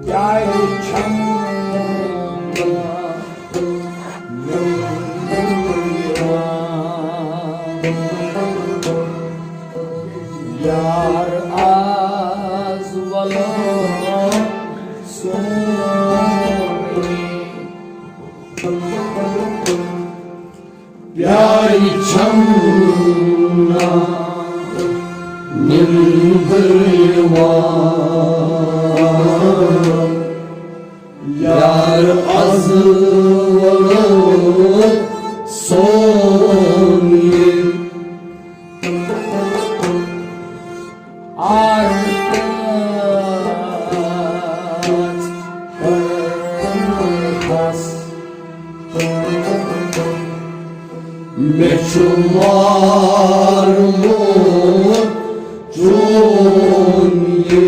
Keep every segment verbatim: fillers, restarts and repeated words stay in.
پیارِ چھم یار از ولو سونی۔ پیارِ چھم نہ نندر یوان۔ یار از ولو سونی۔ آر کس مےٚ چھُ مارمُت چون یہِ۔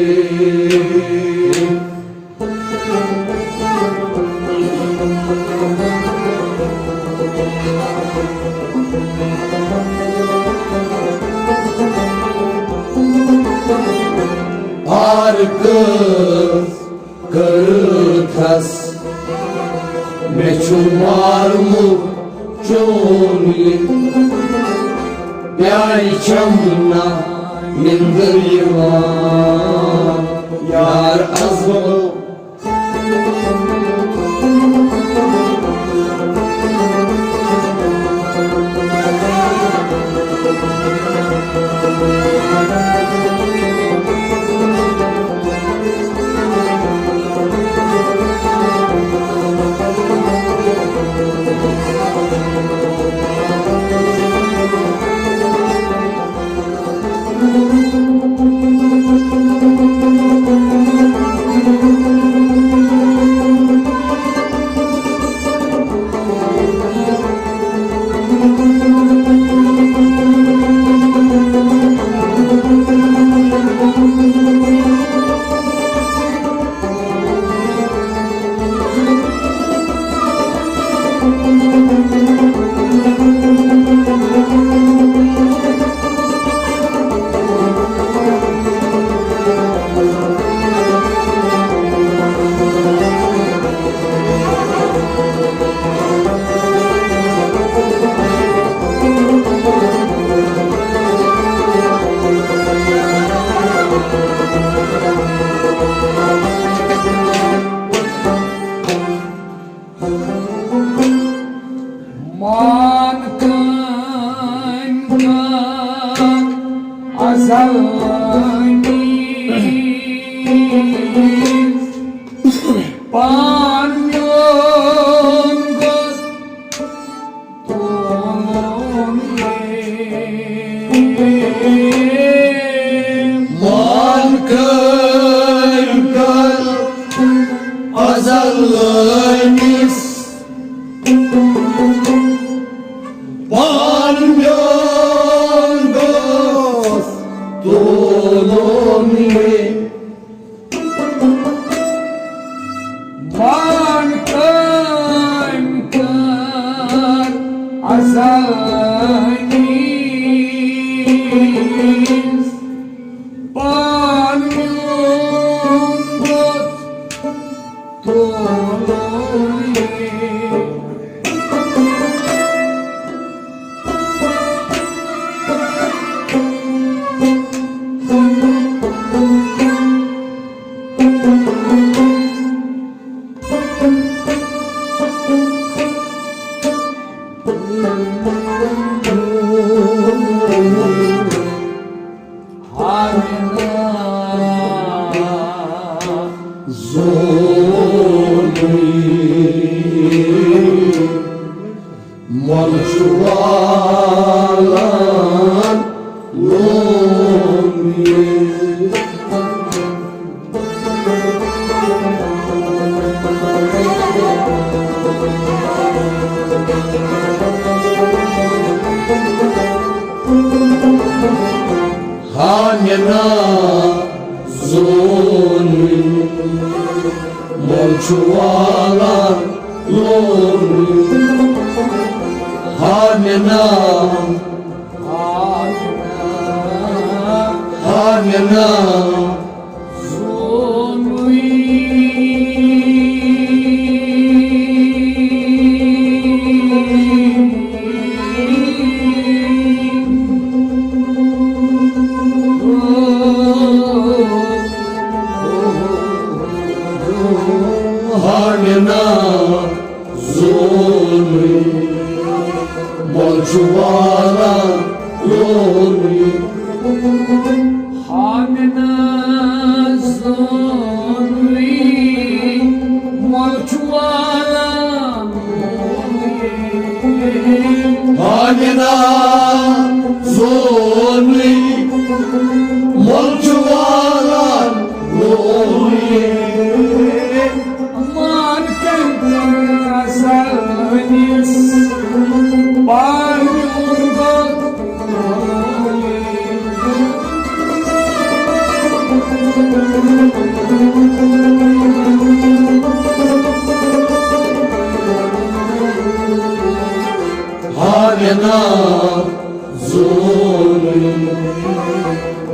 آر کس کٔرتھس مےٚ چھُ مارمُت چون یہِ۔ پیارِ چھم نہ نندر یوان۔ یار از ولو مان کٲنۍ کٲنۍ ازل نیٖز۔ پان میون گوٚژھ تُلُن یے۔ مان کٲنۍ کٲنۍ ازل نیٖز۔ پان میون گوٚژھ تُلُن یے۔ مان کٲنۍ کٲنۍ ازل نیٖز۔ پان میون گوٚژھ تُلُن یے۔ مۄل چھُ والان لون یہِ۔ ہا مےٚ نا زون مۄل چھُ والان لون۔ ہا مےٚ نا، ہا مےٚ نا۔ آمنہ زونُے، مۄل چھُ والان لونُے۔ آمنہ زونُے، مۄل چھُ والان لونُے۔ آمنہ زونُے، مۄل چھُ والان لونُے۔ مان کٔرۍ اصل ونس پانیُن گوٚو۔ ہاوِ ناو زونُے،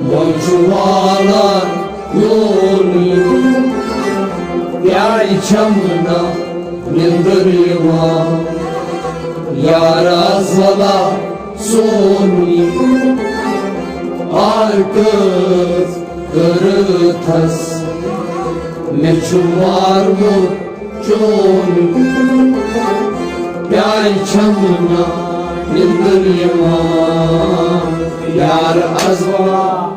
وۄنۍ چھُ والان لونُے۔ پیارِ چھَم نہ نِندٕر یِوان، یار از ولا سونُے۔ آر کٔژ کٔرٕتھس مےٚ چھُ مارمُت چون۔ پیارِ چھَم نہ نِندٕر یِوان، یار از ولا۔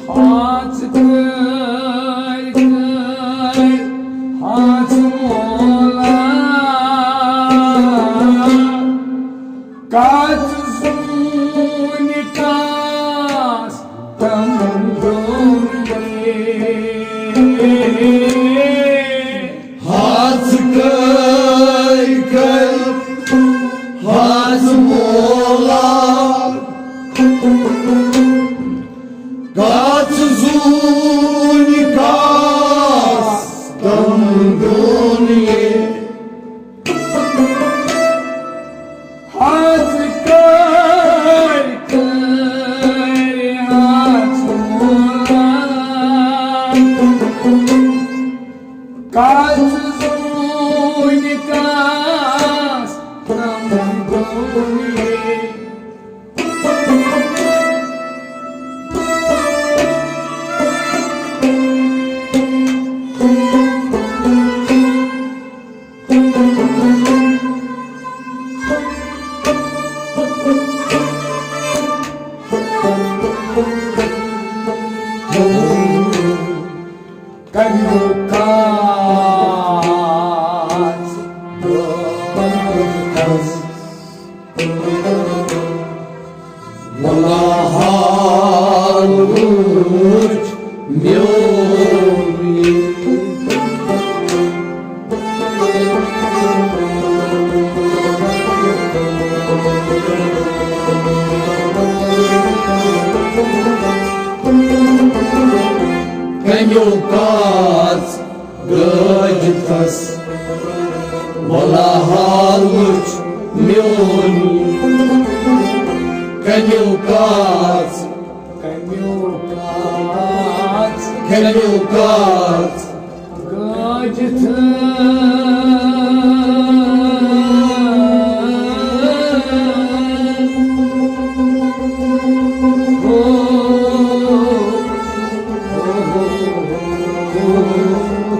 ہاژ کٔرۍ کٔرۍ ہاژ مولا، کتھ زوٗنہِ کاس تم دونہِ۔ ہاژ کٔرۍ کٔرۍ ہاژ مولا، کتھ زوٗنہِ کاس تم دونہِ۔ ہاژ کٔرۍ کٔرۍ ہاژ مولا، کتھ زوٗنہِ کاس تم دونہِ۔ کمیُک کاس بنٛد کس۔ ولا حال وٕچھ میون۔ کمیُک کاس گٲجِتھس، ولا حال وٕچھ میون۔ کمیُک کاس، کمیُک کاس، کمیُک کاس گٲجِتھ۔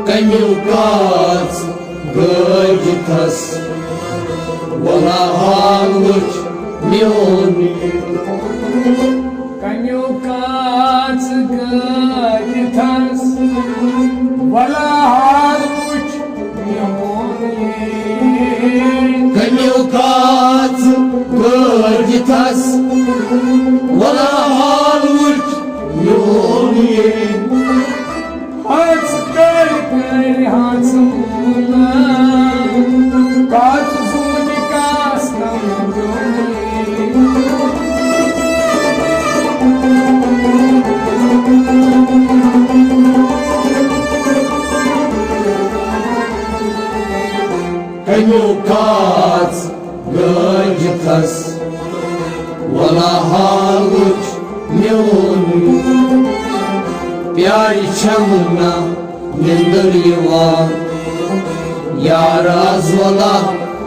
کمیُک کاس گٲجِتھس، ولا حال وٕچھ میون۔ کمیُک کاس گٲجِتھ۔ تس ولا حال وچھ میون یہ۔ ہنس کر کر ہنس مولا، کس سوچ کس نم۔ کنیو کاژ گٲج تھس ولا حال وچھ میون۔ پیارِ چھم نہ نندر یوان، یار از ولا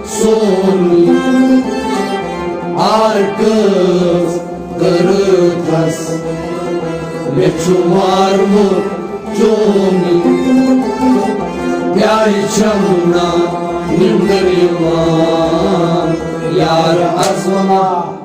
سون۔ آر کٔژ کٔرٕتھس مےٚ چھُ مارمُت چون۔ پیارِ چھم نہ نندر یوان، یار از ولا۔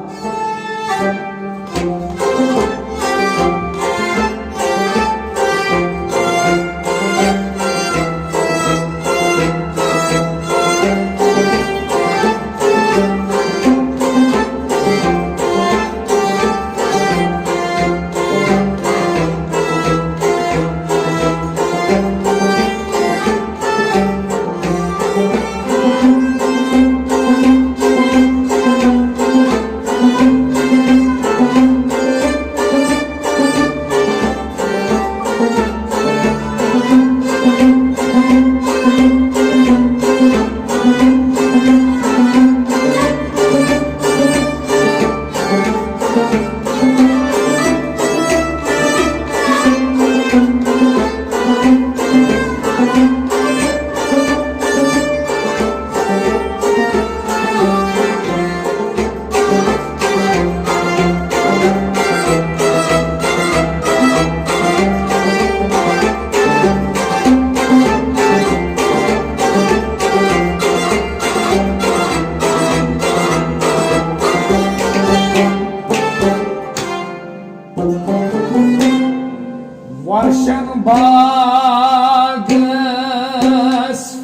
وشن باغس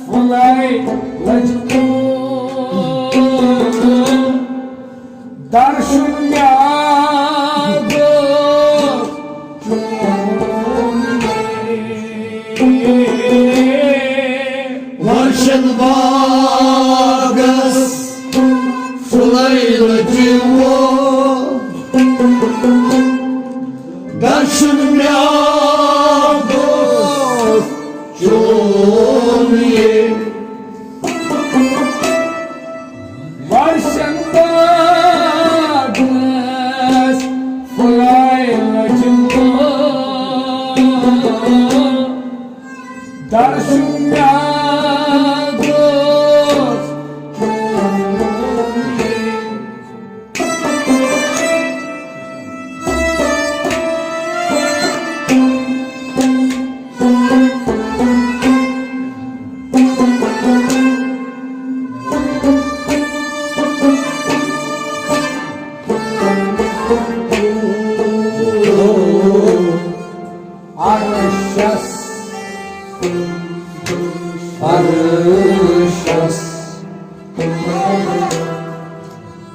پھُلے لٔجمٕتۍ۔ درشُن مےٚ گوٚو چون۔ وشن باغس پھُلے لٔجمٕتۍ۔ درشُن مےٚ گوٚو چون۔ وشن باغس پھُلے لٔجمٕتۍ۔ درشُن مےٚ گوٚو چون۔ عرشس، عرشس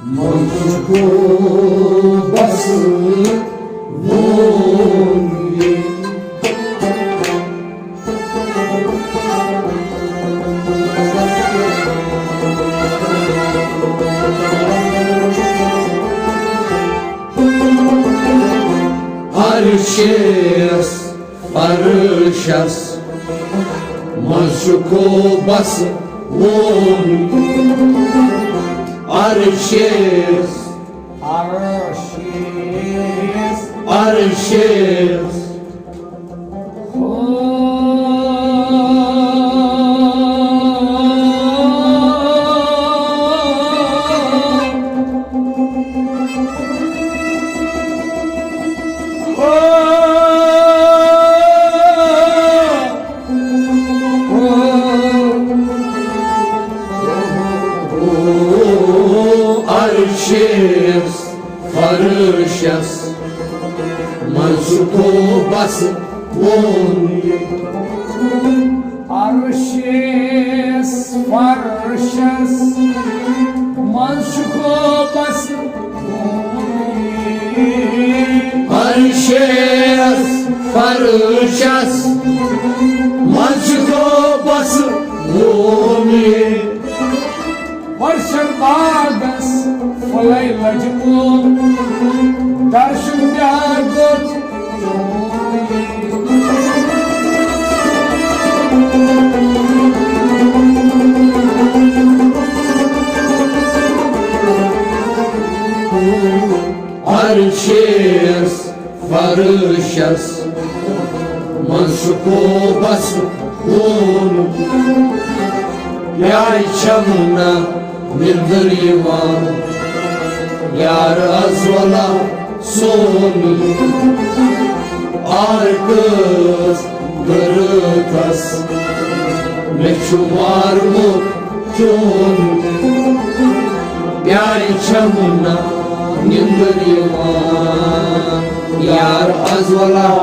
منٛز چھُ بس ووٚن یہِ۔ عرشس، عرشس منٛز چھُ بس ووٚن۔ عرشس، عرشس، عرشس۔ عرشس، فرشس منٛز چھُ بس ووٚن۔ عرشس، فرشس منٛز چھُ بس شیس فرشس منٛز چھُ خوبس وومہِ۔ ورشن باغس پھلے لجہِ کُل، درشن بیاکھ گوٚژھ چون۔ عرشس فرشس منٛز چھُ خوبس وومُت۔ یارِ چھم نہ نِندٕر یِوان، یار از ولا سون۔ آر کٔژ گٔرٕتھس مےٚ چھُ مارمُت چون۔ یارِ چھم نہ نِندٕر یِوان، یار از ولا۔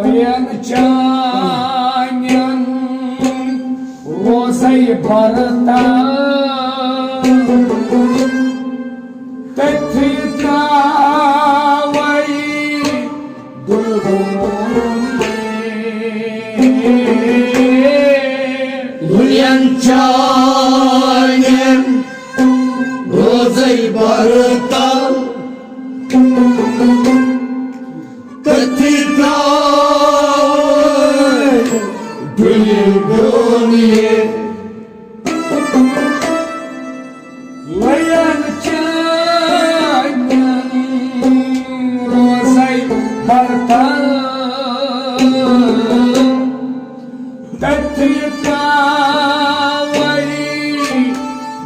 لین چانین روزے برتن، تٔتھی تراوے دُلدُل۔ لین چانین روزے برتن، تٔتھی تراوے دُلدُل۔ لین چانین روزے برتن، تٔتھی تراوے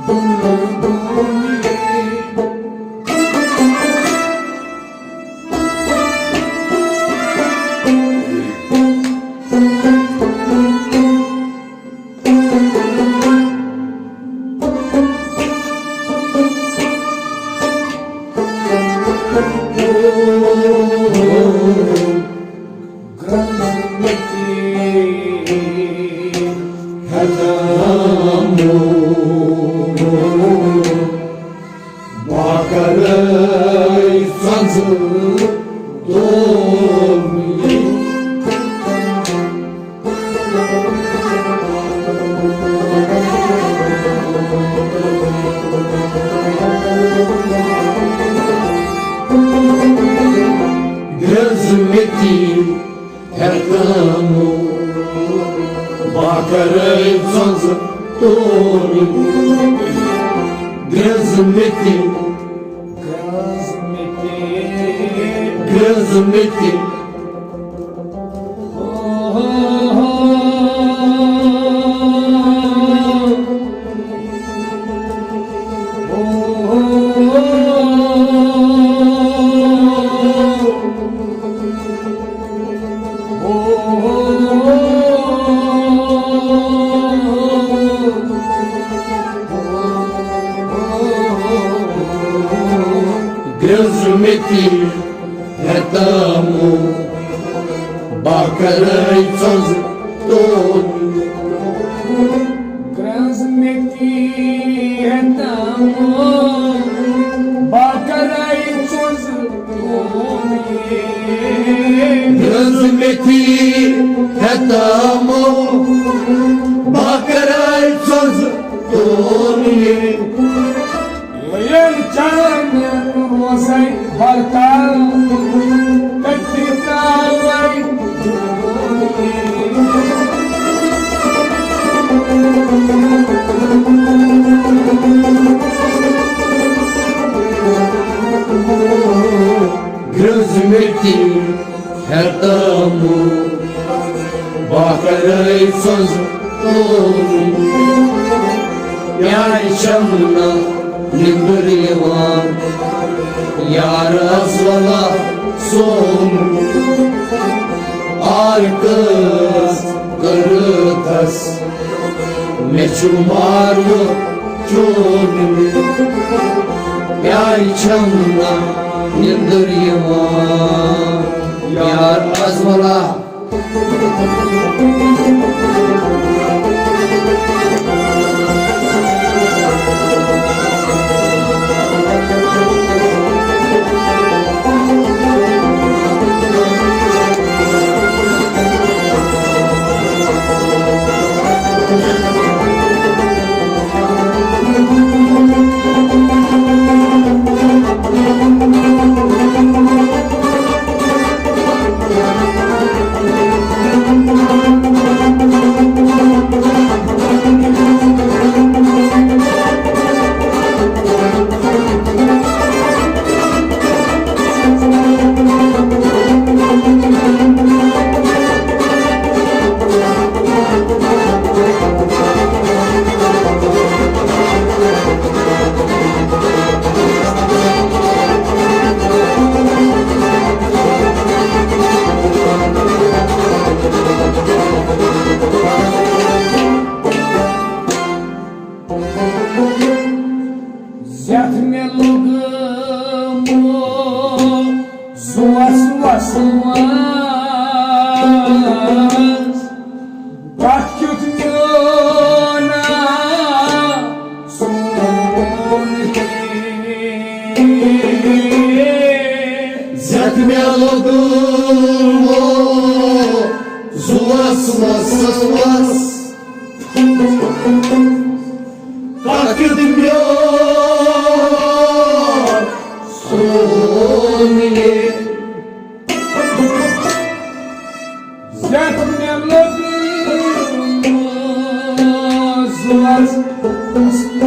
دُلدُل۔ باکرے سنز دومی۔ گرز متی ہیتامو، باکرے سنز دومی۔ گرز متی، گرز متی، گرز متی۔ گرز متی ہیتامو، باکرے سنز دومی۔ گرز متی ہیتامو، باکرے سنز دومی۔ گرز متی ہیتامو، باکرے سنز دومی۔ گرٛز مےٚ تِم ہٮ۪تہٕ موٗ، بہٕ کرے سٕنٛز کٲم۔ پیارِ چھَم نہٕ نِندٕر یِوان، یار از ولا سون آر کس کٔرٕتھس۔ مےٚ چھُ مارنُک چون، پیارِ چھَم نہٕ نِندٕر یِوان، یار از ولا۔ زیتھ مےٚ لوٚگ موزوٗرس وسواس، کتھ کیُتھ میون سون۔ زیتھ مےٚ لوٚگ موزوٗرس وسواس، کتھ کیُتھ میون سون۔ زیتھ مےٚ لوٚگ موزوٗرس وسواس،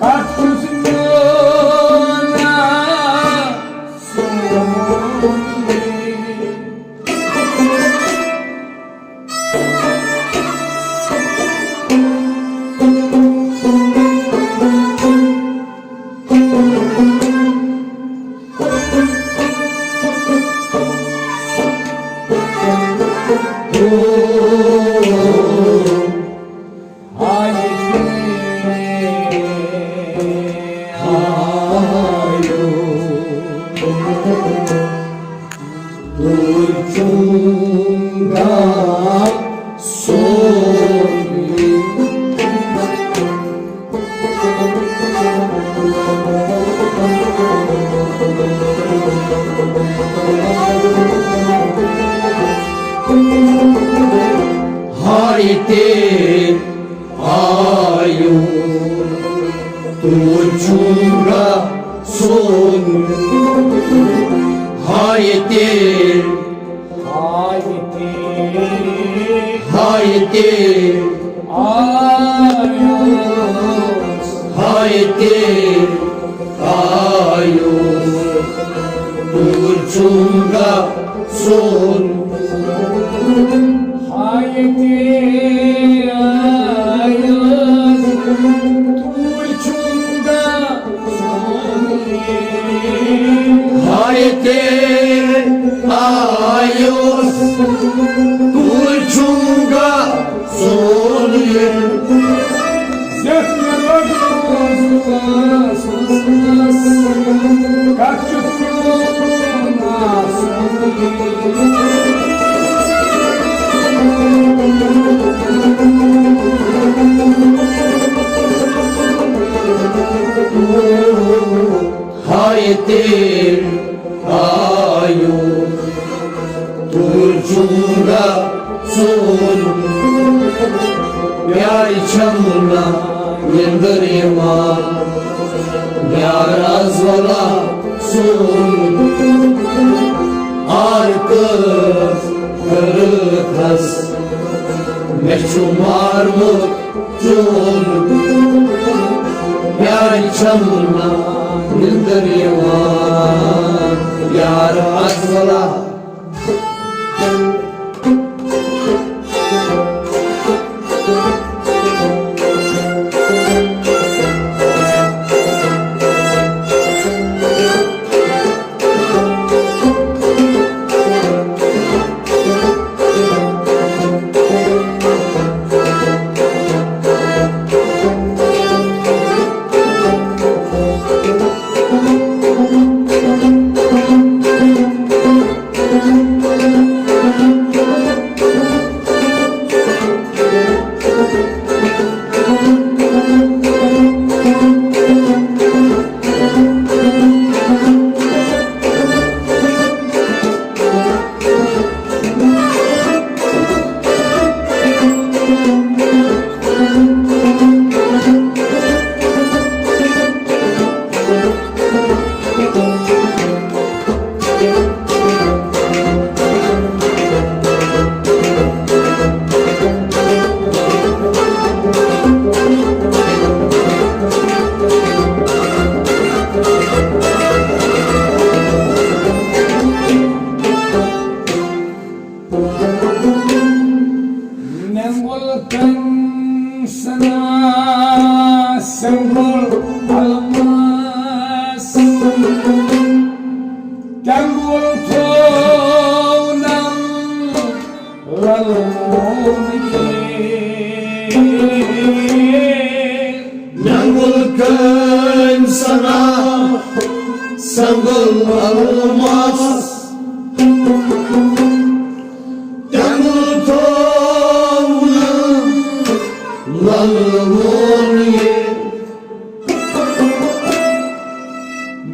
کتھ کیُتھ میون سون۔ ہاے تیل آیو، توٗرۍ چھُم گژھُن۔ ہاے تیل، ہاے تیل، ہاے تیل آیو، ہاے تیل آیو، توٗرۍ چھُم گژھُن۔ ہاے تیل آیوس، توٗرۍ چھُم گژھُن۔ ہاے تیل آیوس، توٗرۍ چھُم گژھُن۔ سون یہِ۔ زیٹھ مےٚ لوٚگ موزوٗرس وسواس، کتھ کیُتھ میون آسُن۔ ہاے تیل آیو، توٗرۍ چھُم گژھُن۔ پیارِ چھَم نہٕ نِندٕر یِوان، یار از ولا سون۔ آر کس کٔرٕتھس۔ مےٚ چھُ مارمُت چون، یارِ چھَم نہٕ نِندٕر یِوان۔ یار از ولا۔ ننگل کن سنا سنگل الماس، تنگل تھونم للمون۔ ننگل کن سنا سنگل الماس، تنگل تھونم للمون۔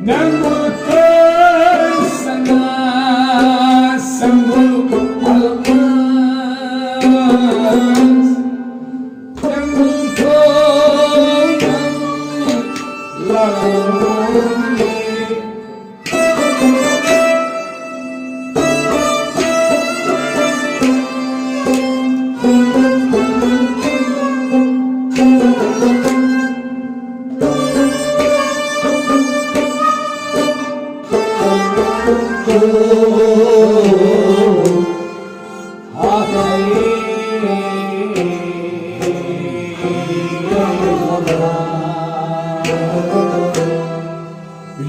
ننگل کن سنا سنگل الماس، تنگل تھونم للمون۔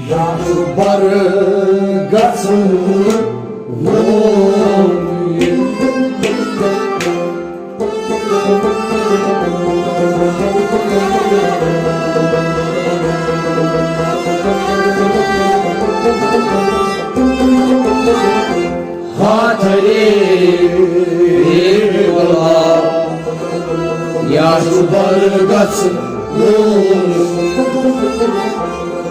یار بر گژھن وول۔ ہاتھ رے غلام، یا چھُ بر گژھن وول۔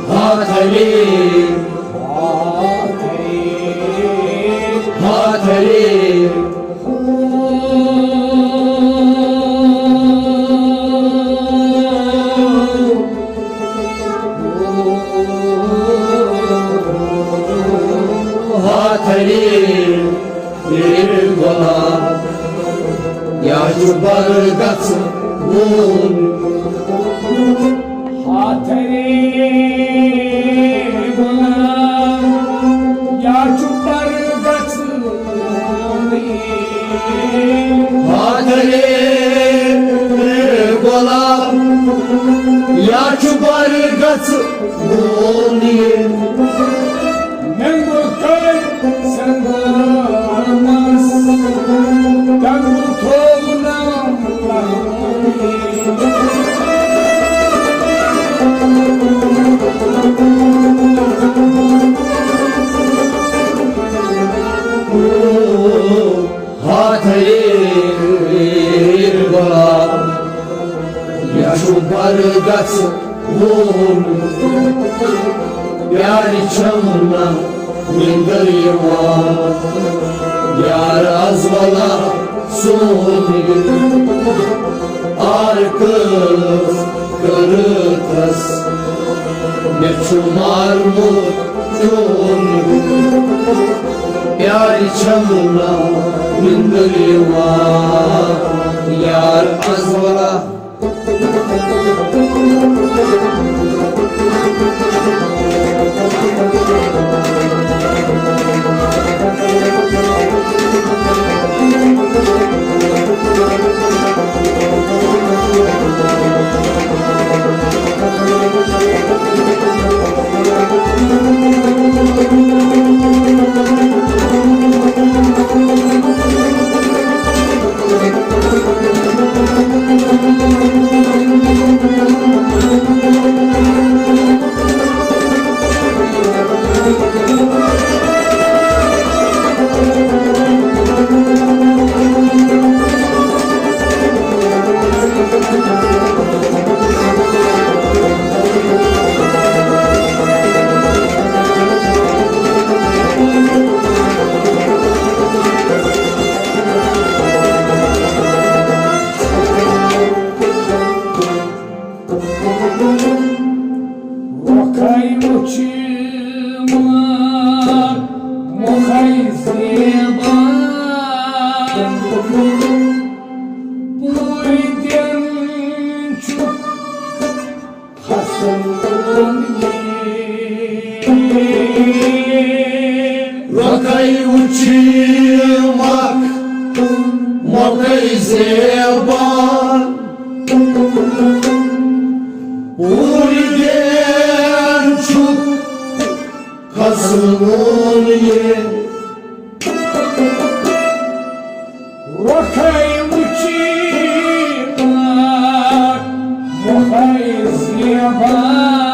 ہاتھ رے، ہاتھ رے۔ ہاتھ رے، اے غلام، یا چھُ بر گژھن وول۔ ہاتھ رے غلام، یا چھُ بر گژھن وول۔ ہاتھ رے غلام، یا چھُ بر گژھن وول۔ مےٚ گوٚو تٔمۍ سٕنٛدس تَمیُک تھوٚو ناو۔ ہاتھ رے غلام، یا چھُ بر گژھن وول۔ یارِ چھَم نہٕ نِندٕر یِوان۔ یار از ولا سون، آر کٔرٕس کٔرٕتھس۔ مےٚ چھُ مارمُت چون۔ پیارِ چھم نہ نندر یوان، یار از ولا۔ وۄکھَے وٕچھِ مَکھ، مۄکھَے زیبان، پوٗرٕ دِن چھُ حسن۔ وۄکھَے وٕچھِ مَکھ، مۄکھَے زیبان، پوٗرٕ دین چھُ کھسوُن یہِ۔ وۄکھَے وٕچھِ مَکھ، مۄکھَے زیبان،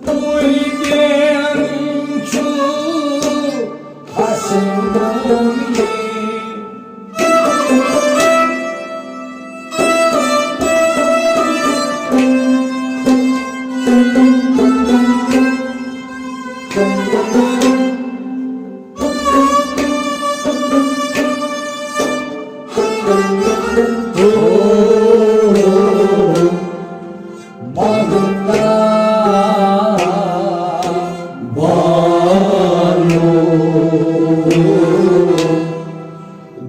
پوٗرٕ دین چھُ کھسوُن یہِ۔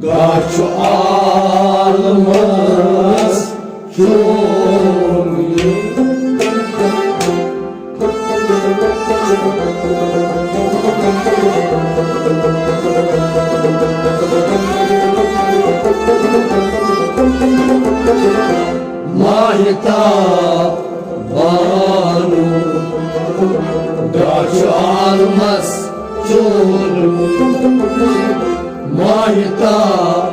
گاہ چھُ عالمس چون یہِ۔ ماہتاب بانو، گاہ چھُ عالمس چون۔ ماہتاب،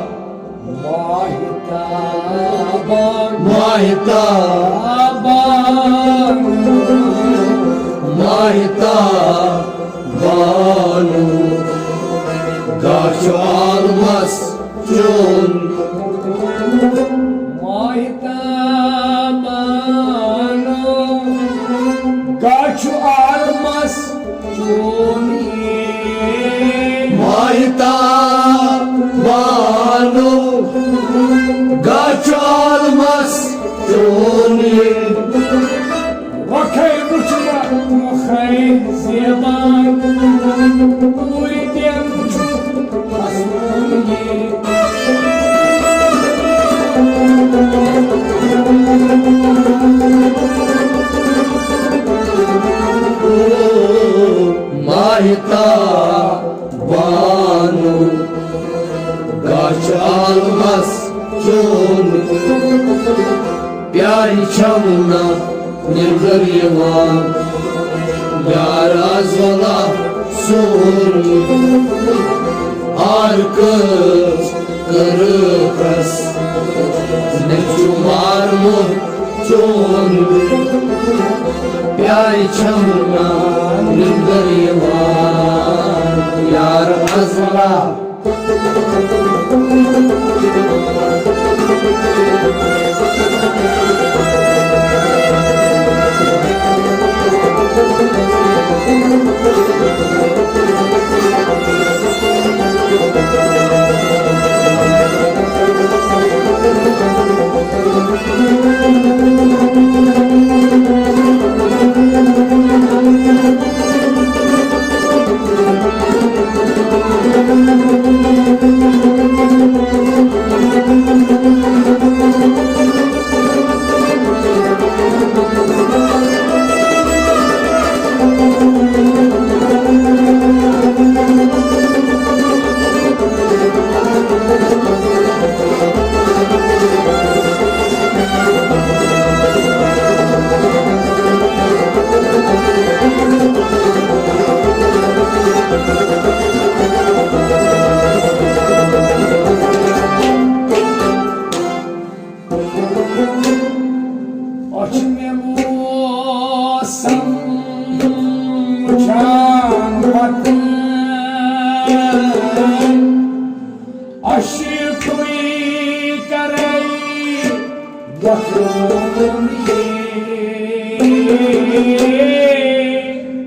ماہتاب، ماہتاب، ماہتاب بانو، گاہ چھُ عالمس چون۔ ماہتاب بانو، گاہ چھُ عالمس چون۔ ماہتاب بانو، گاہ چھُ عالمس چون۔ وۄکھَے وٕچھِ مَکھ، مۄکھَے زیبان، پوٗرٕ دین چھُ کھسوُن یہِ۔ ماہتاب بانو، گاہ چھُ عالمس چون۔ پیارِ چھم نہ نندر یوان، یار از ولا سون۔ آر کٔژ کٔرٕکھ، مےٚ چھُ مارمُت چون۔ پیارِ چھم نہ نندر یوان، یار از ولا۔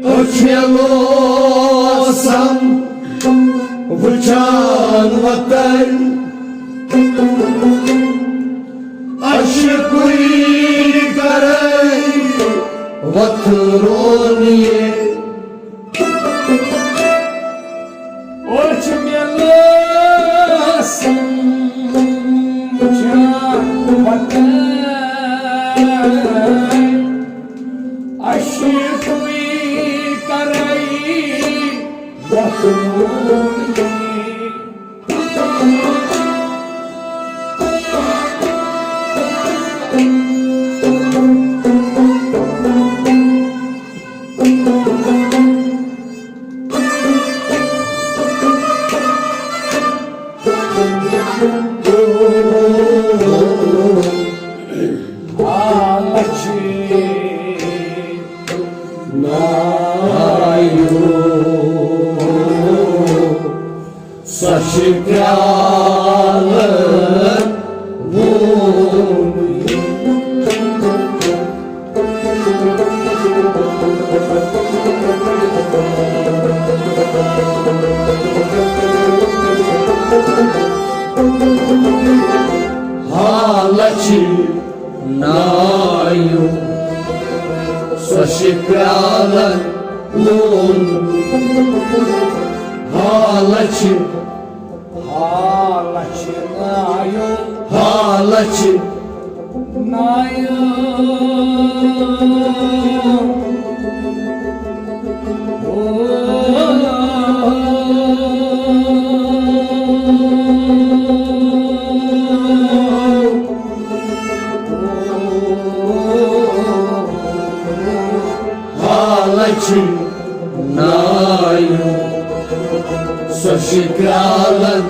أچھ مےٚ لوسم وٕچھان وطن، عشقٕے کرے وتھ رون یے۔ أچھ مےٚ لٲسم وٕچھان وطن، عشقٕے کرے وتھ رون یے۔ سۄ چھِ کرٛالہٕ ووٗنۍ۔ حالہ چھِ نایو، سۄ چھِ کرٛالَن ووٗنۍ۔ حالہ چھِ، حالہ چھِ نایو، حالہ چھِ نایو۔ حالہ چھِ نایو، سۄ چھِ کرٛالَن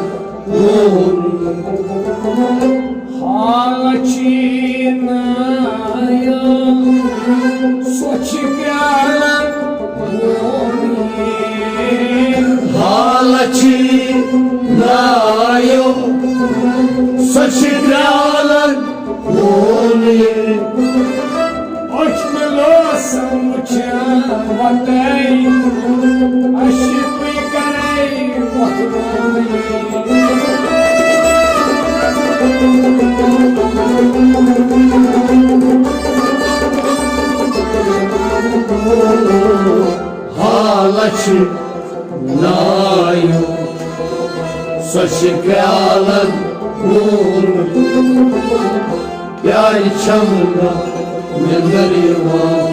ووٗنۍ۔ حالہ چھِ نایو، سۄ چھِ کرٛالَن ووٗنۍ۔ حالہ چھِ نایو، سۄ چھِ کرٛالَن ووٗنۍ۔ أچھ مےٚ لٲسم وٕچھان وطن، عشقٕے کرے وتھ رون یے۔ حالہ چھِ نایو، سۄ چھِ کرٛالَن ووٗنۍ۔ پیارِ چھَم نہٕ نِندٕر یِوان،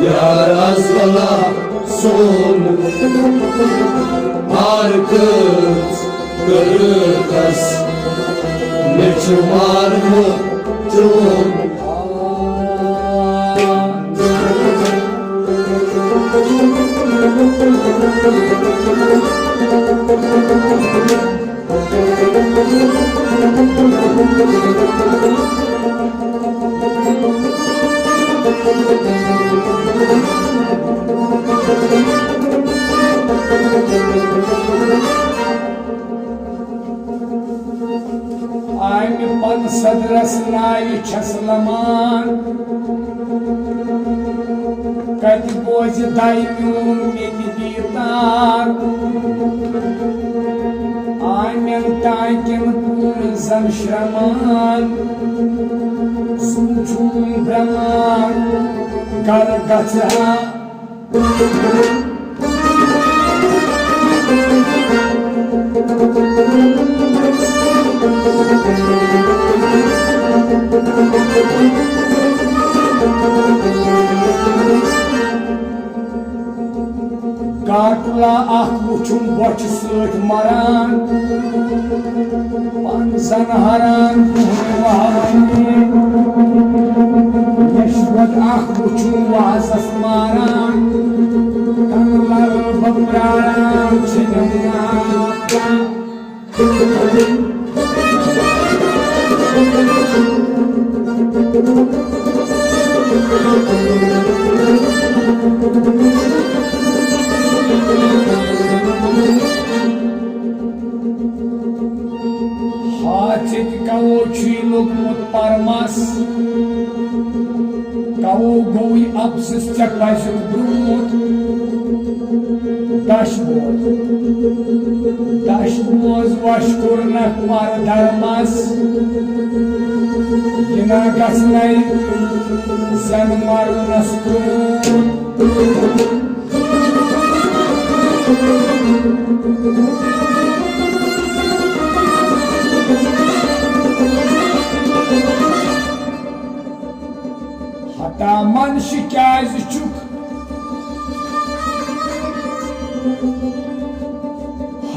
یار از بلا سون۔ آر کٔژ کٔرٕکھ اَس، مےٚ چھُ مارمُت چون۔ آمہِ پن صدرس ناوِ چھس لمان۔ کتہِ بوزِ دَے میون مےٚ تہِ بیٖتار۔ آمٮ۪ن ٹانٛکٮ۪ن کُن زن شرٛمان۔ سوٗنٛچُم برٛمان، گر گژھٕ ہا۔ کاٹلا اکھ وُچھُم بۄچھِ سۭتۍ مران، پن زن ہران کُن وہان۔ رِشوت اکھ وُچھُم وازس ماران، کنہٕ لرٕ بہٕ پراران چھِنہٕ ناو۔ ہاتھ سۭتۍ کَوو چھُے لوٚگمُت پرمس۔ کَوو گوٚوٕے اَپزِس ژےٚ پَزیُک برٛونٛٹھ۔ دَچھ بوز، دَچھ بوز وَش کوٚرنَکھ پَرٕ دَرمَس۔ یہِ نا گژھنَے زَن مَرُنَس برٛونٛٹھ۔ ہتا منشہِ کیازِ چھُکھ؟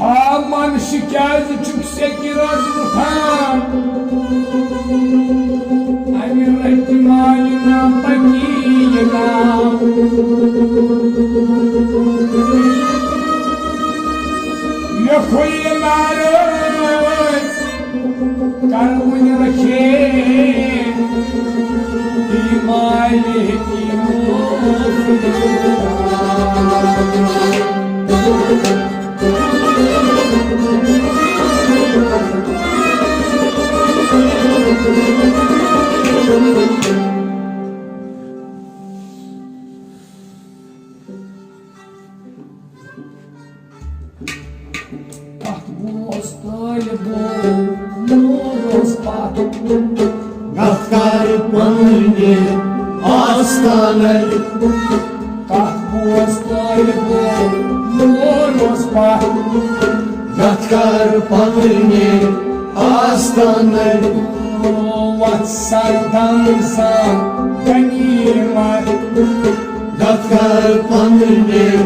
ہا منشہِ کیازِ چھُکھ سیٚکہِ رَز وُٹھان؟ اَمہِ رٔٹۍ مالہِ نا پکی یہِ ناو۔ لیکھو یہِ نعرٕ کر وۄنۍ رکھے، یہِ مالہِ ہیٚکہِ نہٕ۔ اکھ بوس طٲلبو مور اوس پتھ۔ گتھ کر پننہِ آستانٕے۔ اکھ بوس طٲلبو مور اوس پتھ۔ گتھ کر پننہِ آستانٕے۔ وتھ سردم سان غنیمت۔ گتھ کر پننہِ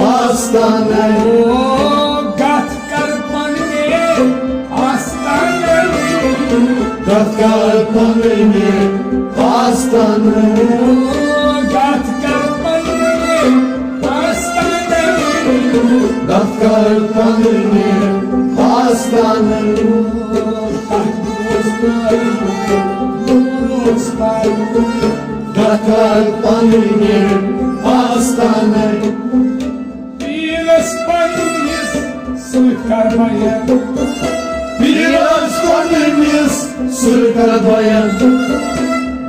آستانٕے۔ او گتھ کر پننہِ آستانٕے۔ گتھ کر پننہِ آستانٕے۔ او گتھ کر پننہِ آستانٕے۔ گتھ کر پننہِ آستانٕے۔ گتھ کر پننہِ آستانٕے۔ پیرس پننِس سۭتۍ کر بیان۔ پیرس پننِس سۭتۍ کر بیان۔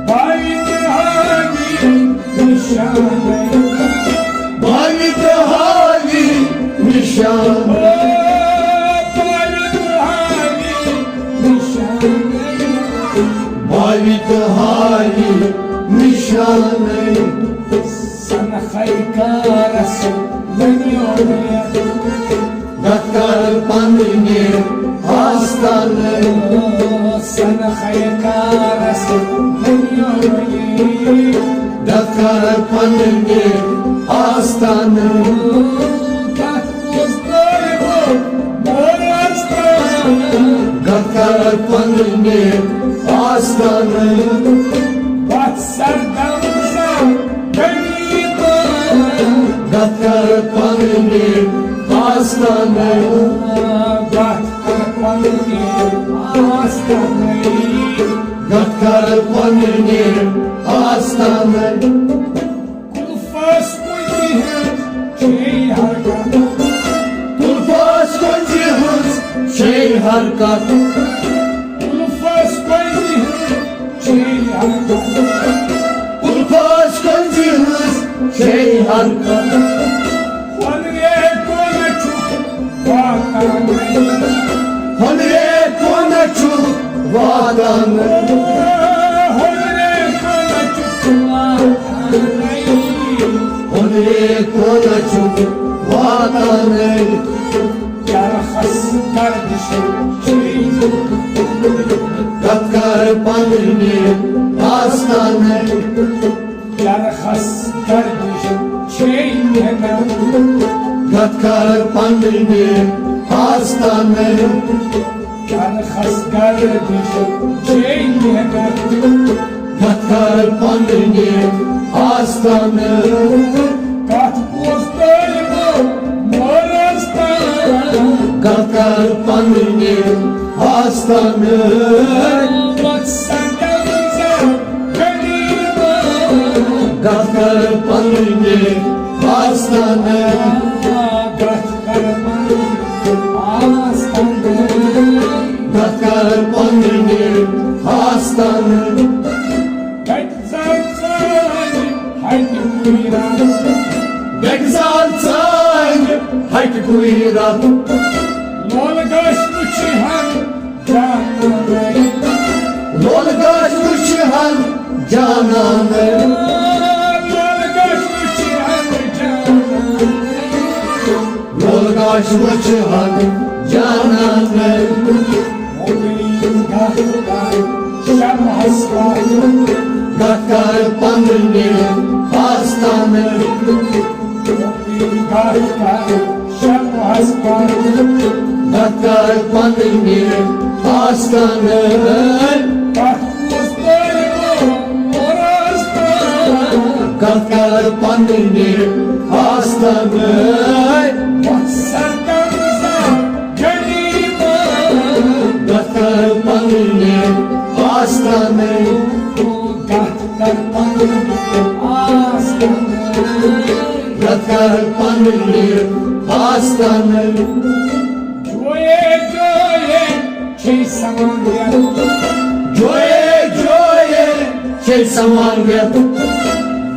باوِ تہٕ ہاوِ نشانٕے۔ باوِ تہٕ ہاوِ نشان۔ او باوِ تہٕ ہاوِ نشانٕے۔ باوِ تہٕ ہاوِ نشانٕے۔ سنخے کارس ؤنِو مےٚ۔ گتھ کر پننہِ آستانٕے۔ سنخے کارس ؤنِو مےٚ۔ گتھ کر پننہِ آستانٕے۔ گتھ کر پننہِ آستانٕے۔ وتھ سردم سان غنیمت۔ گتھ کر پننہِ آستانٕے۔ گتھ کر پننہِ آستانٕے۔ گتھ کر پننہِ آستانٕے۔ کُلفس کُنہِ ہٕنٛز چھے حرکت۔ کُلفس کُنہِ ہٕنٛز چھے حرکت۔ کُلفس کُنہِ ہٕنٛز چھے حرکت۔ کُلفس کُنہِ ہٕنٛز چھے حرکت۔ وۄنرے کُن چھُکھ واتان۔ ہۄنرے کُن چھُکھ واتان۔ ہۄنرے کُن چھُکھ واتان۔ ہۄنرے کُن چھُکھ واتان۔ چرخس گردش چھے۔ گتھ کر پننہِ آستانٕے۔ چرخس گردش چھے محنت۔ گتھ کر پننہِ آستانٕے۔ چرخس گردش چھے محنت۔ گتھ کر پننہِ آستانٕے۔ کتھ بوز طٲلبو مورس تام۔ گتھ کر پننہِ آستانٕے۔ وتھ سردم سان غنیمت۔ گتھ کر پننہِ آستانٕے۔ گتھ کر پننہِ آستانٕے۔ گتھ کر پننہِ آستانہٕ۔ گَٹہِ زال ژانہِ ہَٹہِ کُیرا۔ گَٹہِ زال ژانہِ ہَٹہِ کُیرا۔ لولہٕ گاش وٕچھِ ہَن جانانَے۔ لولہٕ گاش وٕچھِ ہَن جانانَے۔ لولہٕ گاش وٕچھِ ہَن جانانَے۔ لولہٕ گاش وٕچھِ ہَن جانانَے۔ گَتھ کَر پننہِ آستانہٕ۔ گَتھ کَر پننہِ آستانہٕ۔ گَتھ کَر پننہِ آستانہٕ۔ گَتھ کَر پننہِ آستانہٕ۔ گَتھ کَر پننہِ آستانہٕ۔ گَتھ کَر پننہِ آستانہٕ۔ جویے جویے چھے سوانگیت۔ جویے جویے چھے سوانگیت۔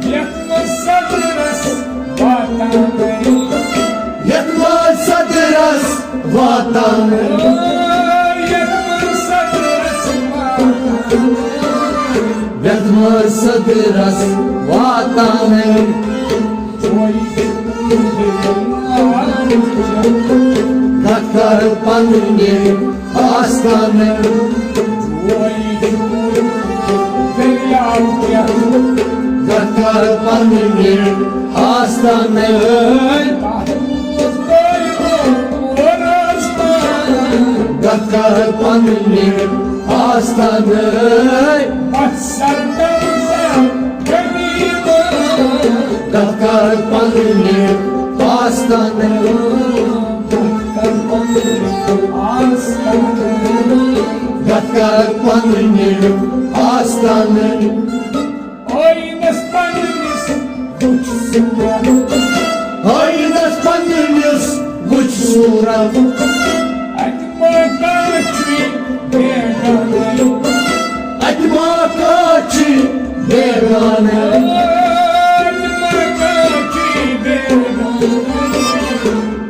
یَتھ منٛز صدرس واتان۔ یَتھ منٛز صدرس واتان۔ یَتھ منٛز صدرس واتان۔ یَتھ منٛز صدرس واتان۔ گَتھ کَر پننہِ آستانہٕ۔ گَتھ کَر پننہِ آستانہٕ۔ گَتھ کَر پننہِ آستانہٕ۔ گَتھ کَر پننہِ آستانہٕ۔ گَتھ کَر پننہِ آستانہٕ۔ آینس پننِس وٕچھ صوٗرت۔ آینس پننِس وٕچھ صوٗرت۔ اَتہِ ما کانٛہہ چھُے بیگانَے۔ اَتہِ ما کانٛہہ چھُے بیگانَے۔ اَتہِ ما کانٛہہ چھُے بیگانَے۔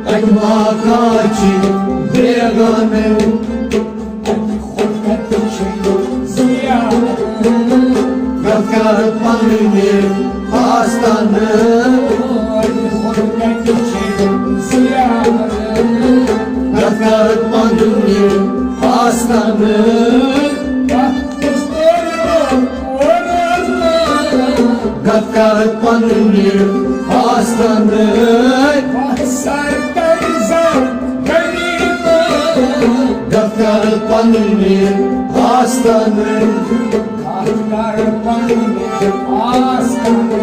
اَتہِ ما کانٛہہ چھُے بیگانَے۔ اَتہِ خۄد کَتہِ چھُے زیادٕ۔ گَتھ کَر پننہِ آستانہٕ۔ گَتھ کَر پننہِ آستانہٕ۔ گَتھ کَر پننہِ آستانہٕ۔ گَتھ کَر پننہِ آستانہٕ۔ گَتھ کَر پننہِ آستانہٕ۔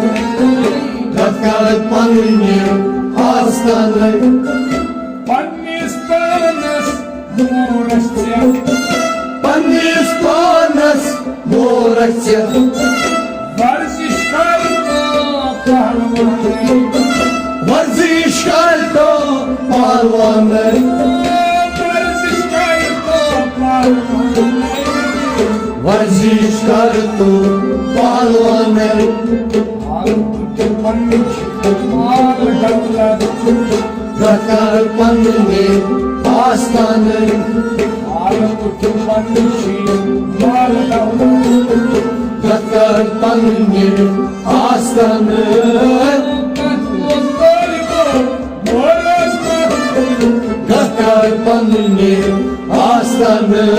گَتھ کَر پننہِ آستانہٕ۔ پننِس پانس مورس ژےٚ۔ پننِس پانس مورس ژےٚ۔ ورزش کر تو پہلوانٕے۔ ورزش کر تو پہلوانٕے۔ ورزش کر تو پہلوانٕے۔ ورزش کر تو پہلوانٕے۔ مال دولت۔ گَتھ کَر پننہِ آستانہٕ۔ گَتھ کَر پننہِ آستانہٕ۔ گَتھ کَر پننہِ آستانہٕ۔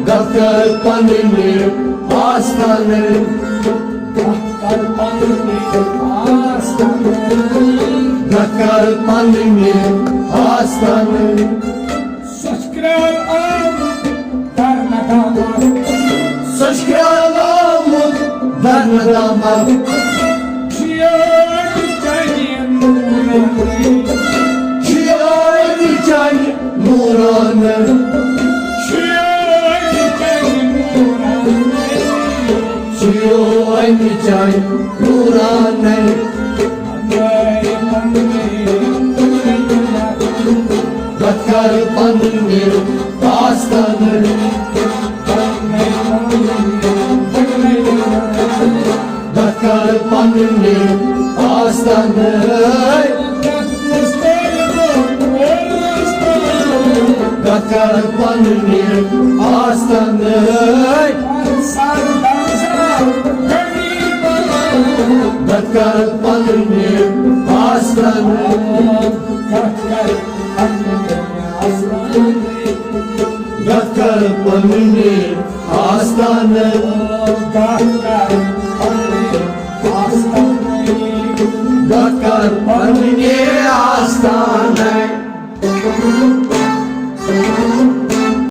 گَتھ کَر پننہِ آستانہٕ۔ گَتھ کَر پننہِ آستانہٕ۔ گَتھ کَر پننہِ آستانہٕ۔ سۄچھ کرٛال آمُت دَرنہٕ دامَس۔ سۄچھ کرٛال آمُت دَرنہٕ دامَس۔ چھُ یاد چانہِ نوٗرانٕے۔ چھُ یاد چانہِ نوٗرانٕے۔ چھُ یاد چانہِ نوٗرانٕے۔ چھُ یاد چانہِ نوٗرانٕے۔ پننہِ آستانہٕ، دتکر پننہِ آستانہٕ، دتکر پننہِ آستانہٕ، دتکر پننہِ آستانہٕ، دتکر پننہِ آستانہٕ، دتکر پننہِ